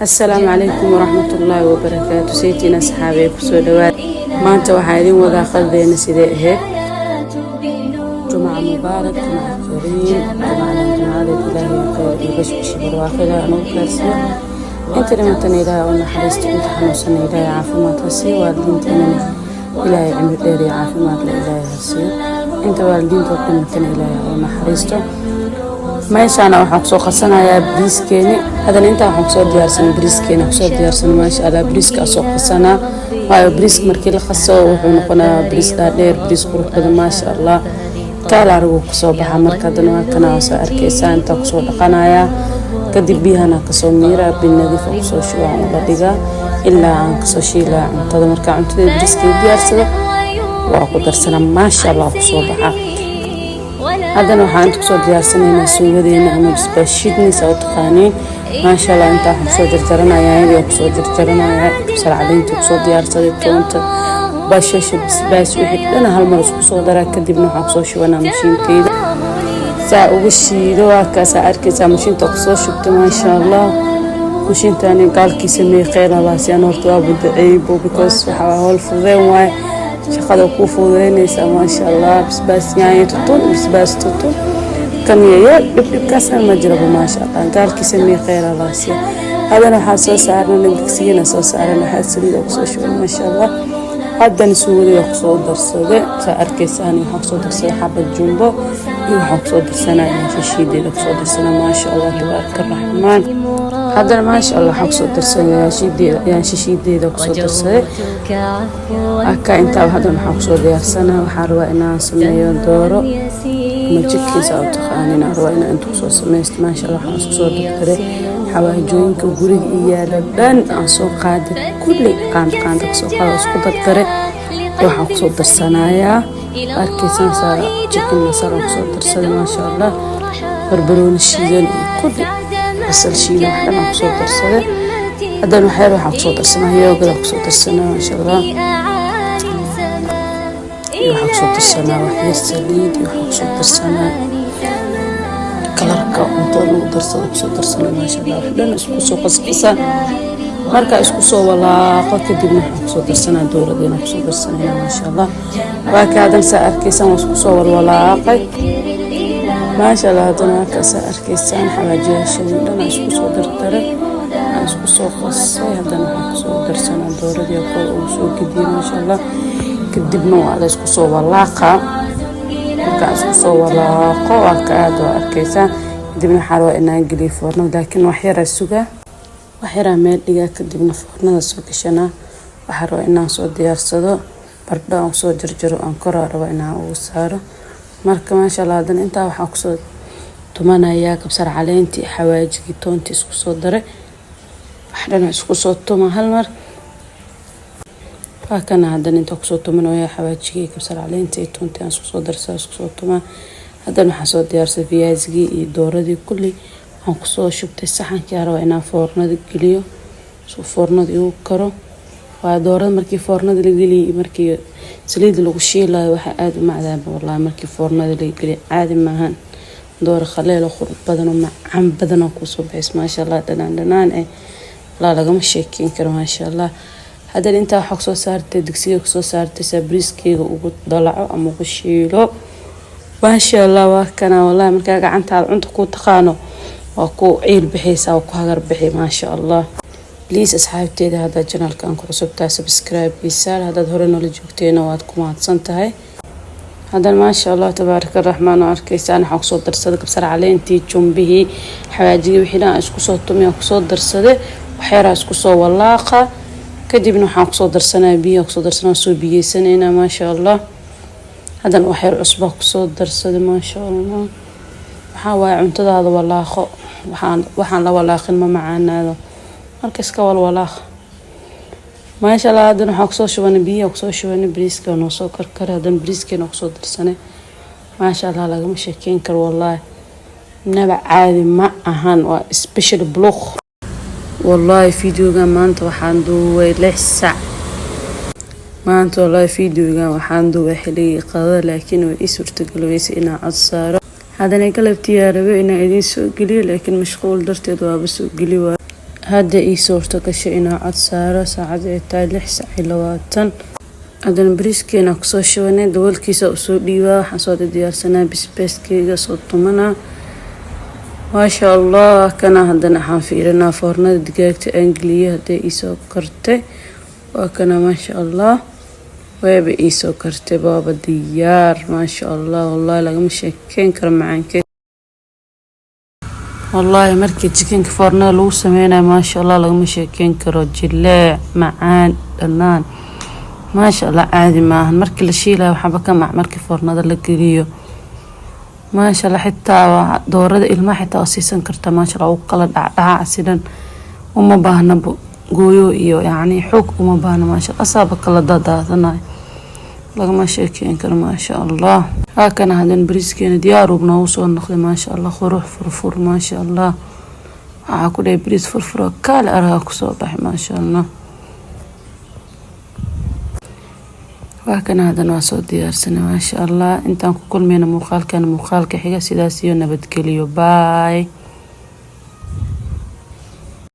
Asalaamu calaykum waraxmatullaahi wabarakaatu. Saytiin asxaabey, kusoo dhawaad. Maanta waxaa idin wadaa qaldeena sidee ahayd. Jumca mubaarak, jumca kariim, jumcadan jumcadeed Ilaahay khayr iyo bashbashi barwaaqo Ilaahay nagu gaarsiiyo. Inta dhimantana Ilaahay u naxariisto, inta xanuunsana Ilaahay caafimaad ha siiyo, waalidiinteenana Ilaahay cimri dheer iyo caafimaad le Ilaahay ha siiyo, inta waalidiintood dhimantana Ilaahay u naxariisto. Meeshaana waxaan kusoo qasanayaa bariiskeeni. Haddana intaa waxaan kusoo diyaarsan bariiskeena, kusoo diyaarsan, maasha Allah. Bariiska soo qasanaa, waayo bariiska markii la qaso wuxuu noqonayaa bariis dhaadheer, bariis qurux badan, maasha Allah, kaalaarigu kasoo baxa. Marka haddana waa kana soo arkaysaa, intaa kusoo dhaqanayaa. Kadib biyahana kasoo miiraa, biyo nadiif kusoo shubaa, la dhigaa ilaa aan kasoo shiilaa cuntada. Markaa cuntada bariiskii diyaarsado waa ku darsanaa, maasha Allah, kusoo baxa. Haddana waxaan inta kusoo diyaarsanaynaa suugadeena ama basbaashiidniisa u taqaaniin, maasha Allah. Intaa waxaan kusoo jarjaranayaa, yaanyadii kusoo jarjaranayaa, kabsar caleyntii kusoo diyaarsaday, toonta, bashasha, basbaas, wixii dhan hal mar isku soo daraa. Kadibna waxaan kusoo shubanaa mashiinteyda saa uga shiido. Waa kaasaa arkaysaa, mashiinta kusoo shubta, maasha Allah. Mashiintani gaalkii sameeyey kheyr Allah si aan horta waa budaceeybo, because waxaa howl fududeen waaye, shaqada kuu fududeynaysaa, maasha Allah. Basbaas, yaanyo tutun, basbaas tutun, kan yayaal dhibdhibkaasna ma jiraba, maasha Allah. Gaalkii sameeyey kheyr Allah siya. Haddana waxaa soo saarana digsigana soo saaran, waxaa saliid kusoo shuban, maasha Allah. Haddana suugadii waa kusoo darsaday, saa arkaysaan. Waxaa kusoo darsaday xabad jumbo iyo waxaa kusoo darsanaya shishiideeda kusoo darsana, maasha Allah, tabaaraka raxmaan. Haddana, maasha Allah, waxaa kusoo darsanaya yaan shishiideeda kusoo darsaday aka intaa. Haddana waxaa kusoo diyaarsanaa, waxaa rabaa inaan sameeyo dooro ama chicken saa u taqaanin, aan rabaa inaan inta kusoo sameysto, maasha Allah. Waxaan isku soo dardaray xawaajooyinka guriga i yaala dhan aan soo qaaday, kulli qaanda qaanda kasoo qaada, isku dardaray. Waxaan kusoo darsanayaa, arkaysaan, saa chicken masala kusoo darsaday, maasha Allah, barbarooni shiidan iyo kulli basal shiidan, wax dhan aan kusoo darsaday. Haddana waxyaal waxaan kusoo darsanaa, yoghurt kusoo darsanaa, maasha Allah, iyo waxaan kusoo darsanaa waxyar saliid, iyo waxaan kusoo darsanaa colorka cuntada lagu darsado kusoo darsana, maasha Allah. Wax dhan isku soo qasqasa. Markaa isku soo walaaqo kadibna waxaan kusoo darsanaa dooradeena kusoo darsanayna, maasha Allah. Waa ka hadan saa arkaysaan, waa isku soo walwalaaqay, maasha Allah. Haddana waa kaasaa arkaysaan, xawaajiyaashadii dhan aan isku soo dardaray, aan isku soo qasay. Haddana waxaan kusoo darsanaa dooradii kor ugu soo gediyay, maasha Allah. Kadibna waa la isku soo walaaqa. Markaa isku soo walaaqo, waa ka aad waa arkaysaan. Kadibna waxaa rabaa inaan geliyo foornada, laakiin wax yaraa sugaa, wax yaraa meel dhigaa, kadibna foornada soo gashanaa. Waxaa rabaa inaan soo diyaarsado bardho aan kusoo jarjaro, aan koraa rabaa inaan ugu saaro. Marka, maasha Allah, haddana intaa waxaan kusoo tumanayaa kabsar caleentii, xawaajigii, toontii isku soo daray, wax dhan isku soo tuma hal mar. Waa kana haddana intaa kusoo tumanaya xawaajigii, kabsar caleentii iyo toontii aan isku soo darsaa, isku soo tumaa. Haddana waxaan soo diyaarsaday fiyaasigii iyo dooradii, kulli waxaan kusoo shubtay saxankii. Aan rabaa inaan foornada geliyo suu foornada igu karo. Waa doorada markii foornada la geliyay, markii saliida lagu shiilayo waxaa aada u macdaaba wallahi. Markii foornada la geliyo caadi maahan, dooro khaleel oo qurux badan oo macaan badan oo kusoo baxays, maasha Allah, dhanaan dhanaan walaa lagama sheekeyn karo, maasha Allah. Haddana intaa waxaa kusoo saartay digsiga, kusoo saartay saa bariiskeyga ugu dalaco ama ugu shiilo, maasha Allah. Waa kana wallahi, markaa gacantaada cunta ku taqaano waa ku ciil bixaysaa, waa ku hagar bixi, maasha Allah. Please asxaabteeda, haddaad channelkan ku cusubtahay, subscribe iyo saar. Haddaad hore noola joogteena, waad ku mahadsan tahay. Haddana, maasha Allah, tabaaraka raxmaan, oo arkaysaan, waxaan kusoo darsaday kabsar caleentii, jumbihii, xawaajigii, wixii dhan aan isku soo tumay aan kusoo darsaday. Waxyaraa isku soo walaaqa. Kadibna waxaan kusoo darsanaya biyaha, kusoo darsanaya, soo biyeysanaynaa, maasha Allah. Haddana waxyar cusbaa kusoo darsaday, maasha Allah. Waxaa waaye cuntadaada walaaqo, waxaan la walaaqin ma macaanaado. Marka iska walwalaaq, maasha Allah. Haddana waxaan kusoo shubanay biyaha, kusoo shubanay bariiska noo soo karkaray. Haddana bariiskeena kusoo darsanay, maasha Allah, lagama sheekeyn karo wallaahi, naba caadi ma ahan, waa special vlog wallaahi. Videogan maanta waxaan duubay 6 sac maanta wallaahi. Videogan waxaan duubay xilligii qadada, laakiin way ii suurtagali weysay inaan cod saaro. Haddana galabtiyaa rabe inaan idiin soo geliyo, laakiin mashquul darteed waaba soo geli waayo. Hadda ii suurto gashay inaa cod saaro, saacad ay tahay 6:20. Haddana bariiskeena kusoo shubanay, daboolkiisa usoo dhiibaa. Waxaan soo diyaarsanaa basbaaskeyga, soo tumanaa, maasha Allah. Kana haddana waxaan fiirinaa foornada digaagta aan geliyay hadday iisoo kartay. Waa kana, maasha Allah, waaba iisoo kartay, baaba diyaar, maasha Allah. Wallahi lagama sheekeyn karo macaankeed. Wallaahi markii chickenka foornada lagu sameynayo, maasha Allah, lagama sheekeyn karo. Jileec, macaan, dhanaan, maasha Allah, caadi maahan. Markii la shiilayo waxba ka mac, markii foornada la geliyo, maasha Allah, xitaa waa doorada ilmaha xitaa waa siisan karta, maasha Allah. U kala dhacdhaca sidan uma baahna gooyo iyo yacni xoog uma baahna, maasha Allah, asaaba kala daadaadanayo, lagama sheekeyn karo, maasha Allah. Haakana hadan bariiskeena diyaar uu noogu soo noqday, maasha Allah, qurux, furfur, maasha Allah. Waxaa ku dhahay bariis furfur oo kaale araga kusoo baxay, maasha Allah. Waa kana, haddana waa soo diyaarsanay, maasha Allah. Intaan ku kulmayna muuqaalkan muuqaalka xiga, sidaas iyo nabadgeliyo, bye.